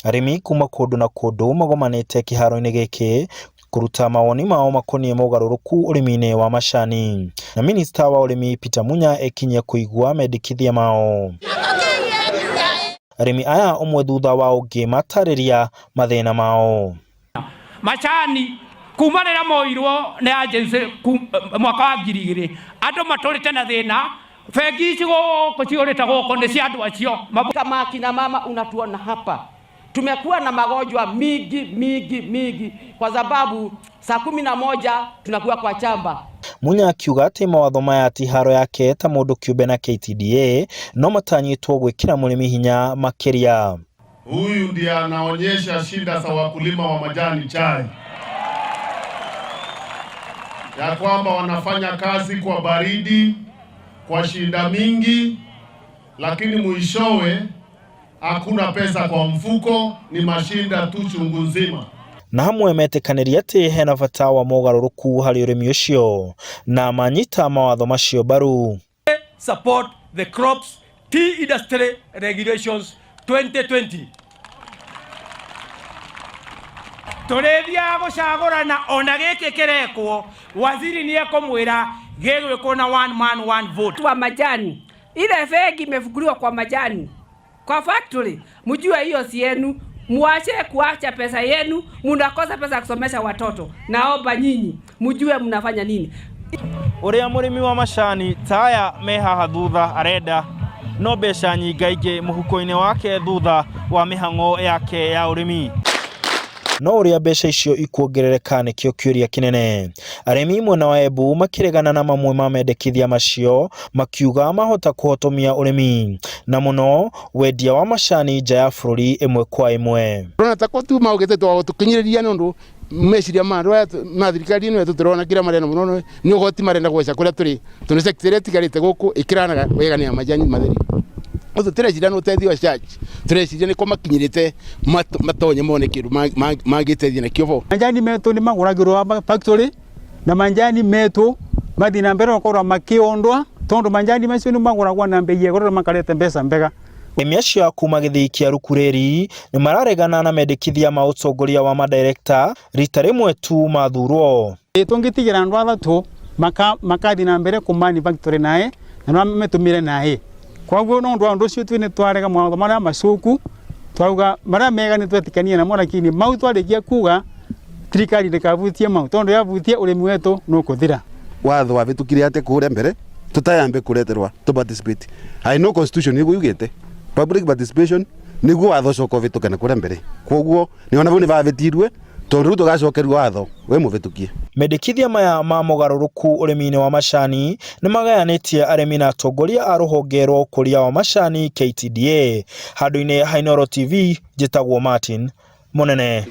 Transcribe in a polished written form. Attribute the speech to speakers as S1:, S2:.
S1: Arĩmi kuma kũndũ na kũndũ magomanĩte kĩharo-inĩ gĩkĩ kũruta mawoni mao makoniĩ mogarũrũku ũrĩmi-inĩ wa macani. Na minista wa ũrĩmi Peter Munya ekinyia kũigua mendekithia mao. Arĩmi aya ũmwe thutha wa ũngĩ matarĩria mathĩna mao.
S2: Macani kuma rĩrĩa moirwo nĩ agency mwaka wa 2000, andũ matũrĩte na thĩna. Bengi ici gũkũ ciũrĩte gũkũ nĩ cia andũ acio.
S3: Kama akina mama unatuona hapa, tumekuwa na magonjwa mingi mingi mingi kwa sababu saa 11 tunakuwa kwa chamba.
S1: Munya akiuga atĩ mawatho maya ti haro yake ta mũndũ kĩũmbe na KTDA no matanyĩtwo gwĩkĩra mũrĩmi hinya makĩria.
S4: Huyu ndiye anaonyesha shida za wakulima wa majani chai, ya kwamba wanafanya kazi kwa baridi, kwa shida mingi, lakini mwishowe hakuna pesa kwa mfuko, ni mashinda tu chungu nzima.
S1: Na hamwe metĩkanĩria atĩ hena bata wa mogarũrũku harĩ ũrĩmi ũcio na manyita mawatho macio mbaru.
S2: Support the Crops Tea Industry Regulations 2020. Tũrĩthiaga gũcagũrana ona gĩkĩ kĩrekwo, waziri nĩ ekũmwĩra gĩgwĩkwo na one man one vote.
S3: Wa majani, ile bengi imefunguliwa kwa majani kwa factory, mjue hiyo si yenu, muache kuacha pesa yenu, munakosa pesa ya kusomesha watoto. Naomba nyinyi mjue mnafanya nini.
S1: Ũrĩa mũrĩmi wa macani taya me haha thutha arenda no mbeca nyingaingĩ mũhuko-inĩ wake thutha wa mĩhang'o yake ya ũrĩmi. No ũrĩa mbeca icio ikuongerereka nĩkĩo kĩũria kĩnene. Arĩmi mwena wa Embu makĩregana na mamwe ma mendekithia macio makiuga mahota kũhotomia ũrĩmi na mũno wendia wa macani nja ya bũrũri ĩmwe kwa ĩmwe.
S5: Rona ta tu maugite twagutukinyiriria nundu meciria ma andu aya ma thirikari ino tutirona kiria marenda muno ni ugoti marenda gweca kuria turi tondu sector iria itigarite guku ikiranaga wega ni ya majani matheri. Uthu tureciria ni uteithio wa church, tureciria ni ko makinyirite matonye mone kindu mangiteithia nakio bo.
S6: Majani metu ni maguragirwo factory na majani metu mathi na mbere gukorwo makiondwa tondu majani macio ni maguragwo na mbei ya iguru na makarete mbeca mbega.
S1: Arĩmi acio a kuma gĩthii kĩa Rukureri nĩ mararegana na mendekithia ma ũtongoria wa madirekta rita rĩmwe tu mathurwo.
S6: Tũngĩtigĩra andũ athatu makathi na mbere kũmani factory naĩ na no mametumire naĩ. Koguo no ũndũ wa ũndũ ũcio twĩ nĩ twarega mawatho marĩa macuku, twauga marĩa mega nĩ twetĩkania namo, lakini mau twarĩkia kuga thirikari ndĩkabutie mau tondu yabutie ũrĩmi wetu nũkũthira.
S5: Watho wabĩtũkire atĩa kũrĩa mbere tutayambe kũreterwa tu participate. I know constitution nĩguo yugĩte public participation nĩguo watho ũcoka ũbĩtũke na kũrĩa mbere. Koguo nĩona vau nĩbabĩtirwe tondu rĩu tũgacokerwo watho we mũbĩtũkie.
S1: Mendekithia maya ma mogarũrũku ũrĩmi-inĩ wa macani nĩ magayanĩtie arĩmi na atongoria a rũhonge rwa ũkũria wa macani KTDA. Handũ-inĩ ha Inooro TV, njĩtagwo Martin Mũnene.